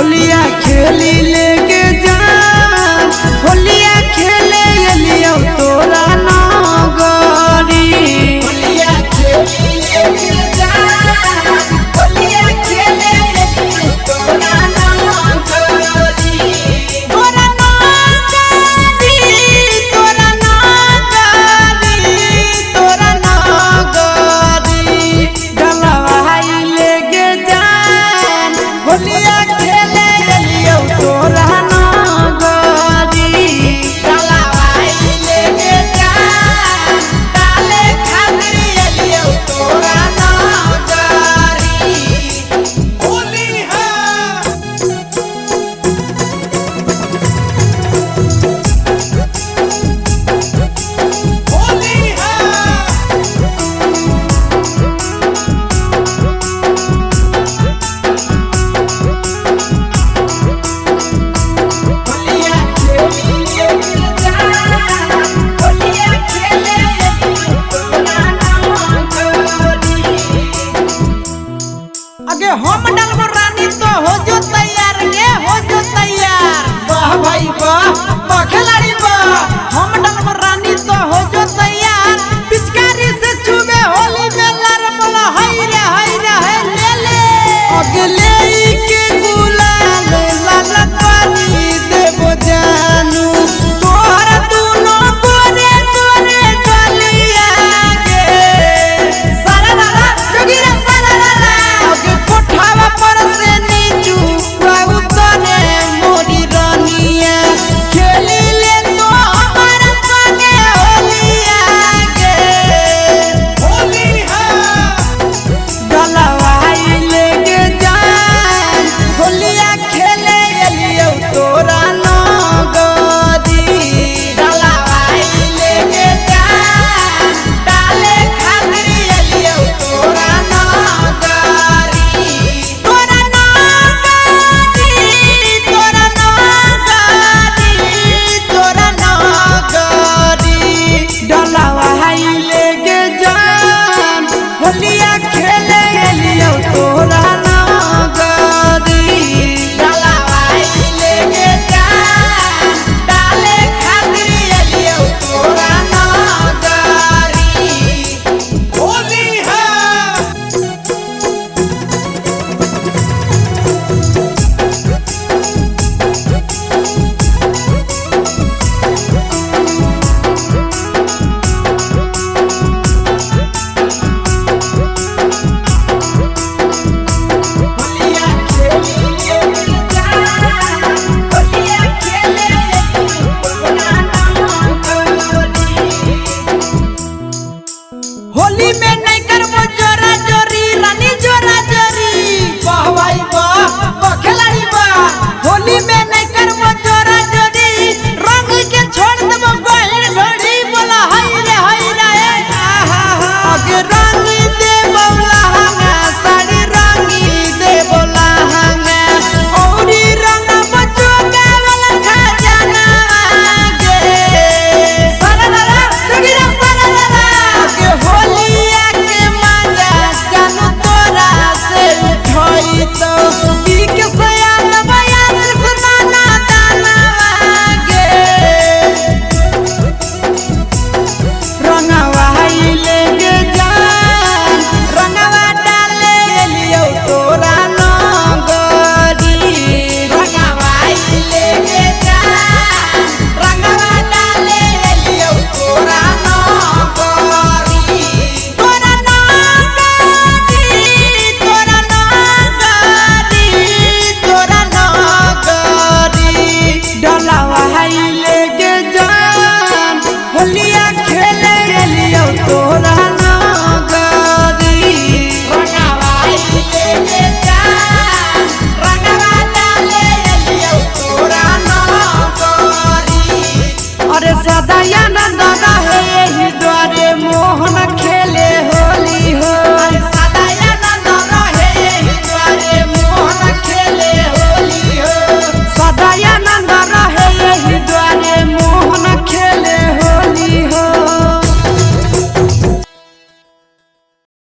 होलिया खेली लेके जान, होलिया खेले एलियो तोरा नगरी। होलिया खेली लेके जान, होलिया खेले एलियो तोरा नगरी। तोरा नगरी, तोरा नगरी, तोरा नगरी। डलवाई लेके जान, होलिया खेले एलियो तोरा नगरी। डलवाई लेके जान, डाले खातिर एलियो तोरा नगरी। होली है। होली है। होलिया खेली लेके जान, होलिया खेले एलियो तोरा नगरी। अगे हम डलबो रानी तो हो जो तैयार गे, हो जो तैयार। वाह भाई वाह, वाह खिलाड़ी वाह। हम डलबो रानी तो हो जो तैयार, पिचकारी से छुबे होली में लर बोला हाय रे हाय रे हाय ले ले। अगले के गुलाल लाल पानी देबो जानू, तोहर दुनो गोरे गोरे गलिया गे। सारा रा जोगीरा सारा रा। अगे कोठावा पर से नीचू बाबू तने मोरी रानिया, खेली ले तो हमारा संगे होलिया गे। होली है। डलवाई लेके जान, होलिया खेले एलियो तोरा नगरी। डलवाई लेके जान, डाले खातिर एलियो तोरा नगरी। तोरा नगरी, तोरा नगरी, तोरा नगरी। डलवाई लेके जान, होलिया खेले एलियो तोरा नगरी। डलवाई लेके जान, डाले खातिर एलियो तोरा नगरी। होली है। होलिया खेली लेके जान, होलिया खेले एलियो तोरा नगरी। होली में नहीं करबो जोरा जोरी रानी जोरा जोरी। वाह भाई वाह, वाह खिलाड़ी वाह। होली में नहीं करबो जोरा जोरी, रंग के छोड़ देबो गहिर ढोरी। बोला हाय रे हाय रे आहा। अगे रंग दे लहंगा, साड़ी रंगी दे लहंगा, औरी रंग बचोगा वाला खजाना गे। सारा रा जोगीरा सारा रा। अगे होलिया के मजा जानू तोरा से उठई तो, पी के सयान बया सिर्फ नाना दाना गे। रंगवाई लेके जान, रंगवा डाले एलियो तोरा नगरी। रंगवाई लेके जान, रंगवा डाले एलियो तोरा नगरी। तोरा नगरी, तोरा नगरी, तोरा नगरी। डलवाई लेके जान, होलिया खेले एलियो तोरा नगरी। रंगवाई लेके जान, रंगवा डाले एलियो तोरा नगरी। अरे सदया नंद